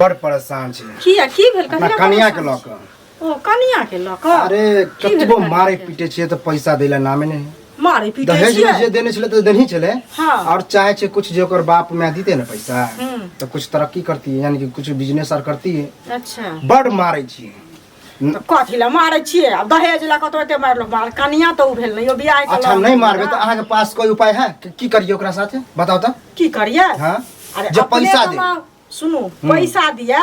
बड़ परेशान छी। किया, की भेल? अपना कनिया कनिया के परेशान लऽ छी? कऽ। ओ कनिया के लऽ कऽ? अरे की भेल कतबो कनिया मारे के? पीटे छियै तऽ पैसा दै लए नामे नहि। मारे पीटे दहेज में छियै? जे देने छलै तऽ देनही छलै। हाँ। और चाहे छै कुछ जे ओकर बाप माय दीते ने पैसा हम्म। तऽ कुछ तरक्की करती, यानी कि कुछ बिजनेस आर करती। अच्छा। बड़ मारै छियै। तऽ कथी लए मारै छियै? आब दहेज लए कतौ एते मारलक? मार कनिया तऽ उ भेल ने यो बियाह के अच्छा लऽ नहीं मारबै तऽ अहाँके पास कोई उपाय है कि की करिए ओकरा साथे, बताओ तऽ। की करिए? हाँ। अरे जे अपने पैसा दे। कमाउ। सुनू, पैसा दिया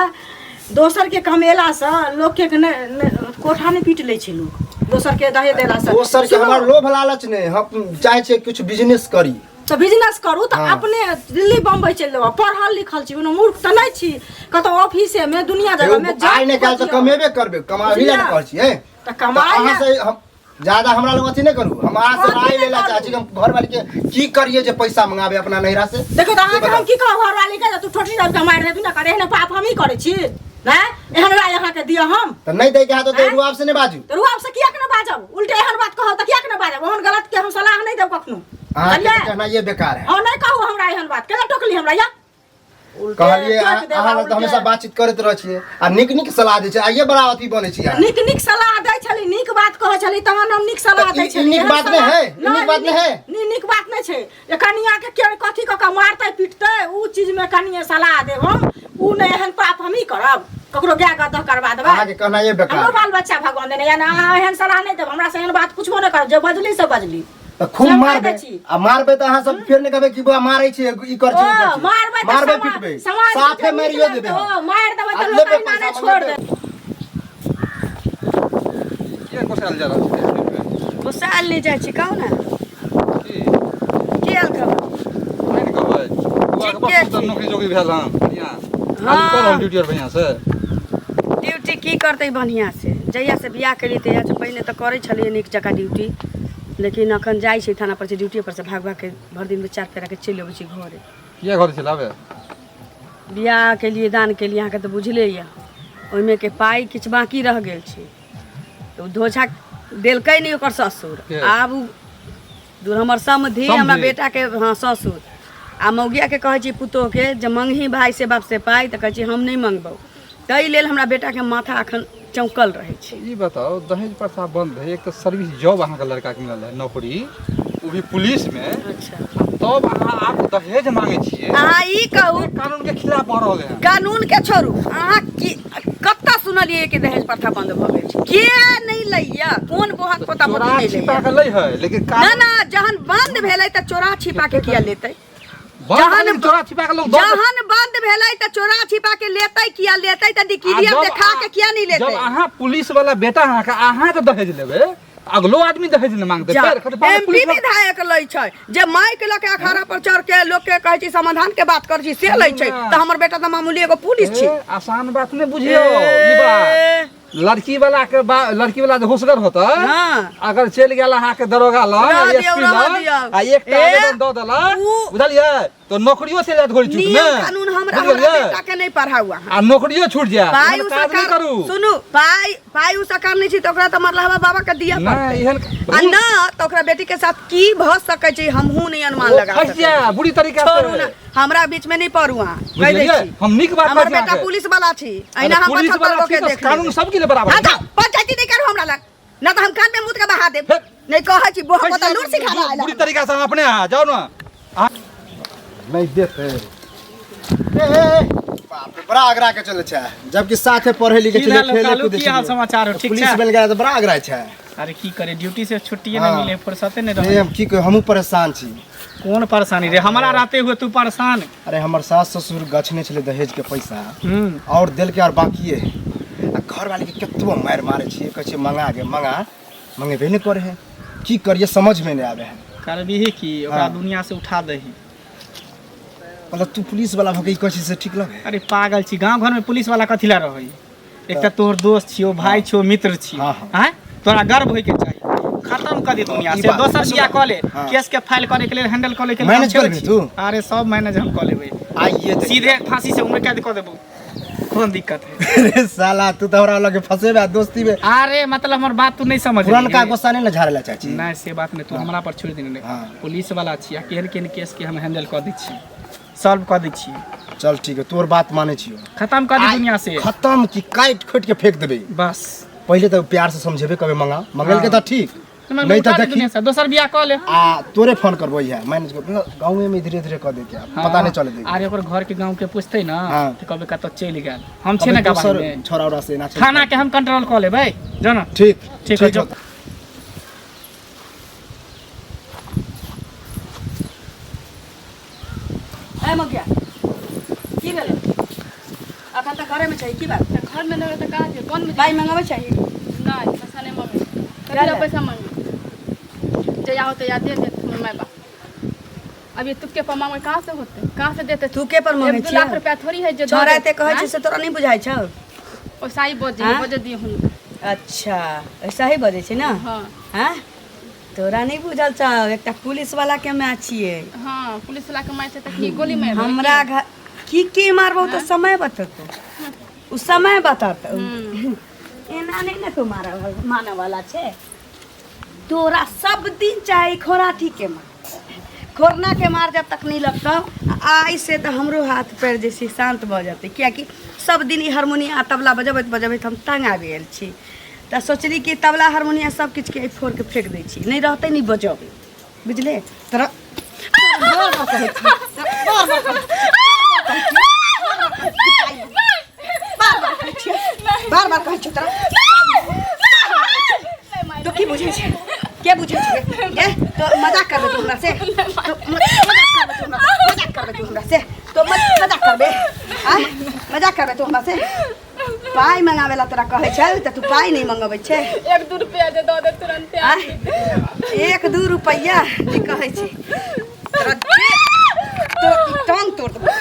दोसर के कमेला से लोक के कोठा नहीं पीट लै छै लोक दोसर के दहेज देला से। दोसर के सुनू, हमर लोभ लालच नहीं, हम चाहे छियै कुछ बिजनेस करी। तऽ बिजनेस करू तऽ हाँ। अपने दिल्ली बम्बई चलि जाउ। पढ़ल लिखल छी, कोनो मूर्ख तऽ नहि छी। कतौ ऑफिसे में दुनिया जगह में एगो आइ नहि काल्हि तऽ कमेबे करबै, कमाबी लए ने कहै छियै। तऽ कमाइ अहाँ लए- से हम ज्यादा हमरा लग अथी नहि करू, हम अहाँ से अथी राय नहि लेला चाहै छी कि हम घरवाली के की करिए जे पैसा मंगाबे अपना नैहरा से। देखो तऽ अहाँके से हम की कहब घरवाली के जे तू ठोठी दाबि के मारि देबी ने करे, एहने पाप हमही करै छी ने? एहन राय अहाँके दिअ हम? तऽ नहि दै के हाथ तऽ आँय? रुआब से नहि बाजू। तऽ रुआब से किएक ने बाजब? उल्टे एहन बात कहब तऽ किएक ने बाजब? ओहन गलत के हम सलाह नहि देब कखनो। अहाँके बुझलियै? तऽ कहना ये बेकार है। हँ, नहि कहू हमरा एहन बात। केना टोकली हमरा या? उल्टे कहलियै टोकि अहाँ देब अहाँ आ लग तऽ उल्टे- हमेशा बातचीत करैत रहै छियै आ नीक नीक सलाह दै छियै, आइये बड़ा अथी बनै छियै अहाँ। नीक नीक सलाह दै छली, नीक बात कहै छली, तहन हम नीक सलाह तऽ दै ई- ई छली। नीक एहन बात नहि सलाह- है? ई नीक बात नहि है? नीक बात नहि छै जे कनिया के के कथी कऽ कऽ मारतै पीटतै, उ चीज में कनिये सलाह देब हम। उ नहि, एहन पाप हमही करब? ककरो गाय गदह करबा देबै? अहाँके कहना ये बेकार। हमरो बाल बच्चा भगवान देने या ना। अहाँ एहन सलाह नहि देब हमरा से, एहन बात पूछबो नहि करब। जे बजली से बजली। तऽ खूब से हम मारबै दै छी। आ मारबै तऽ अहाँ सब फेर नहि कहबै कि बौआ मारै छै, ई कर छै, उ कर ओ छै। मारबै तऽ मारबै पिटबै समाज के साफे जे नीक मारियो लगतै, देबै हम। ओ मारि देबै आ तऽ लोक लेबै अहिना पैसा नहि छोड़ि मंगेबै। देत। किया कोसायल जा रहल छै? गोसायल नहि जाइ छी, कहू ने। की की हाल खबर? नहि ने कहबै बौआ के? बड़ ठीके सुन्दर छै। नौकरी जोकरी भेल हन बढ़िआँ। हाँ। कर रहल ड्यूटी आर बढ़िआँ से? ड्यूटी की करतै बढ़िआँ से? जहिया से बियाह केलियै तहिया से, पहिने तऽ करै छलियै नीक जकाँ ड्यूटी, लेकिन अखन जाइ छै थाना पर से, ड्यूटी पर से भाग भाग के भरि दिनमे चारि फेरा के चलि अबै छी घरे। किया घरे चलि आबै? बियाह केलियै, दान केलियै, अहाँके तऽ बुझले यऽ, ओहिमे के पाइ किछु बाँकी रहि गेल छै तऽ ओ धोछा देलकै नहि ओकर ससुर। के? आब उ दूर हमर समधि, हमरा समधि? बेटाके, हँ, ससुर। आ मौगियाके कहै छी पुतोहके जे मङ्गही भाय से बाप से पाइ, तऽ कहै छी हम नहि मङ्गबौ। ताहि लेल हमरा बेटाके माथा अखन चौंकल रहै छै। ई बताउ, दहेज प्रथा बंद है, एक तऽ सर्विस जॉब अहाँके लड़का के मिलल है नौकरी, ओ भी पुलिस में। अच्छा। तब अहाँ आब दहेज मांगे छियै? अहाँ ई कहू, कानून के खिलाफ भऽ रहल है। कानून के छोड़ू, अहाँ की कतऽ सुनलियै कि दहेज प्रथा बंद भऽ गेल छै? के नहि लैया? कोन बोहक पोता पोती चोरा नहि छिपा लैया? के लै है, लेकिन ना कानून ना, जहन बंद भेलै तऽ चोरा छिपा के किया लेतै? बंद जहन भेलै, चोरा छिपा के लोग दऽ देतै। जहन बंद भेलै तऽ चोरा छिपा के लेतै किया? लेतै तऽ आ डिक्रिया जब देखा के किया नहि जब लेतै? अहाँ पुलिस वाला बेटा अहाँके, अहाँ तऽ दहेज लेबै, अगलो आदमी दहेज नहि मांगतै। जा, फेर कहतै, बाप रे, एमपी पुलिस वाला- विधायक लै छै जे माइक लऽ के अखाड़ा पर चढ़ के लोक के कहै छै समाधान के बात करै छै से लै छै, ना। तऽ हमर बेटा तऽ मामूली एगो पुलिस छै। ए, आसान बात नहि बुझियौ ई बात। लड़की वाला के लड़की वाला जे होशगर होतै, अगर चलि गेल अहाँके दरोगा लग, रहऽ दियौ, एसपी रहऽ लग दियौ। आ एकटा ए, आवेदन दऽ देलक, बुझलियै, तऽ नौकरियो चलि जायत घोड़ी चुट नियम में। कानून हमरा बुझि हमरा गेलियै? बेटा के नहीं पढ़ाउ अहाँ। आ नौकरियो छूट जायत। पाइ एहन उ काज नहि सरकार करू। सुनू, पाइ पाइ उ सरकार नहि छै तऽ ओकरा तऽ मरलहवा बाबा के दिअ नहि, पड़तै। एहन आ न तऽ ओकरा बेटी के साथ की भऽ सकै छै, हमहूँ नहि अनुमान ओ लगा फँसि सकै जाय बुरी तरीका से। छोड़ू ने, हमरा बीच में नहीं पड़ू अहाँ, कहि दै बुझलियै? छी। हम नीक बात हमर कहै छी बेटा अहाँके। पुलिस वाला छी, अरे अहिना हम पुलिस 75 वाला गो छी के तऽ देख कानून लेबै। सबके लिए बराबर हाँ है। जाओ, पंचायती नहीं करू हमरा लग, ना तऽ हम कान में मुत के बहा देब। फेर- नहीं कहै छी बोह फँसि को तऽ लूर सिखा जायब बुरी तरीका से अहाँ अपने अहाँ जाउ ने। नहीं देते। ए, ए, ए, बाप रे, बड़ा आगरा के चले छै, जबकि साथे पढ़े लिखे की छलै, भेल खेले कालू, कूदे की हाल छलियै। समाचार हो? ठीक पुलिस छै? बन गया तऽ बड़ा आगरा छै। अरे की करे, ड्यूटी से छुट्टी हाँ। नहीं मिले, फुर्सते नहीं नहीं रहे। हम की कही, हमहूँ परेशान छी। कोन परेशानी रे? हमारा रहते हुए तू परेशान? अरे हमर सास ससुर गछने छलै दहेज के पैसा, हम्म और देलके और बाकिए है। आ घर वाले के कतबो मारि मारे छियै, कहै छियै मंगा गे मंगा, मंगेबे नहि करे है। की करिए समझ में नहीं आवे है। करबीही की ओकरा? हाँ। दुनिया से उठा दही। मतलब तू पुलिस वाला भके ई कहै छी से ठीक लगे? अरे पागल छी, गांव घर में पुलिस वाला कथी ला रहै? एकटा तोहर दोस्त छियो, भाई छियो, मित्र छियो। हाँ, हाँ। आँय, तोरा गर्व होय के चाही। खत्म कर दे दुनिया ई से। बात। दोसर बियाह कऽ ले। हाँ। केस के फाइल करे के लेल, हैंडल करे के लेल हम मैनेज छेबे करबही छी। तू? अरे सब मैनेज हम कऽ लेबै। आइए देखिए। सीधे फांसी से उम्र कैद कऽ देबो, कोन दिक्कत है? अरे साला, तू तो हमरा लगे फंसेबे आ दोस्ती में। अरे मतलब हमर बात तू नहीं समझ। पुरनका गुस्सा नहीं ने झाड़े ला चाची? नहीं, से बात नहीं, तू हमरा पर छोड़ देने। हाँ। पुलिस वाला छी आ केहन केहन केस के हम हैंडल कऽ दै छी। सॉल्व कऽ दै छियै। चल ठीक है, तोर बात मानै छियो। खत्म कऽ दे दुनिया से। खत्म की काटि खोटि के फेंक देबै। बस पहिले तऽ प्यार से समझेबे कबे मंगा मंगल के तऽ ठीक, नहीं उठा तऽ दे देखी दुनिया से, दोसर बियाह कऽ ले। आ तोरे फोन करबो इहे मैनेज कर, गाँवे में धीरे धीरे कऽ देके पता नहीं चले देके। अरे ओकर घर के गाँव के पूछते ना हाँ। तऽ कहबै कतऽ चलि गेल, हम छियै ना कभी गवाही दोसर में। छोरा उरा से एना छै। थाना के हम कंट्रोल कऽ लेबै जाना। ठीक ठीक है, जो। ए मगिया, की भेलै? अखन तऽ घरेमे छै, की बात? घर में नहीं तो कहाँ कौन में? पाइ मंगाबै चाही? नहीं, पैसा नहीं मांगे। कभी पैसा मांगे जया होते या दे देते हमर माय बाप। अब ये तुक्के पर मांगे कहाँ से होते, कहाँ से देते? तुके पर मांगे 1-2 लाख छियै? रुपया थोड़ी है जो दऽ छोरा देत। एते कहै छै से तोरा नहि बुझाइ छौ? वैसा ही बजे हाँ? बजे दिए हुनका। अच्छा ऐसा ही बजै छै ना? हाँ। हाँ? तोरा नहि बुझल छौ, एकटा पुलिस वाला के माय छियै। हाँ, पुलिस वाला के माय छै तऽ की गोली मारबै? हमरा घर की की मारबौ तऽ समय बतेतौ, उ समय बतेतौ। एना नहि ने तू मारऽ मानऽ वाला छै। तोरा सब दिन चाही खोराठी के मार, खोरना के मार जब तक नहीं लगतौ। आइ से तऽ हमरो हाथ पैर जे छै शान्त भऽ जेतै, कियाकि सब दिन ई हारमोनिया आ तबला बजबैत बजबैत हम तंग आबि गेल छी। तऽ सोचली कि तबला हारमोनिया सब किछुके एहि फोड़के फेंक दै छी, नहि रहतै नहि बजबै, बुझले? तोरा बार बार कहै छियौ तोरा, तो की बुझै छै, के बुझै छै? ए तो मजाक करबै तू हमरा से? तो मजाक करबै तू हमरा से? मजाक करबै तू हमरा से? तो मजाक करबै? आँय, मजाक करबै तू हमरा से? पाइ मंगाबै ला तोरा कहै छै तऽ तू पाइ नहि मंगबै छै। 1-2 रुपया दे दऽ दे तुरन्ते। आँय, 1-2 रुपैआ जे कहै छै तोरा, तो टांग तोड़ देबौ।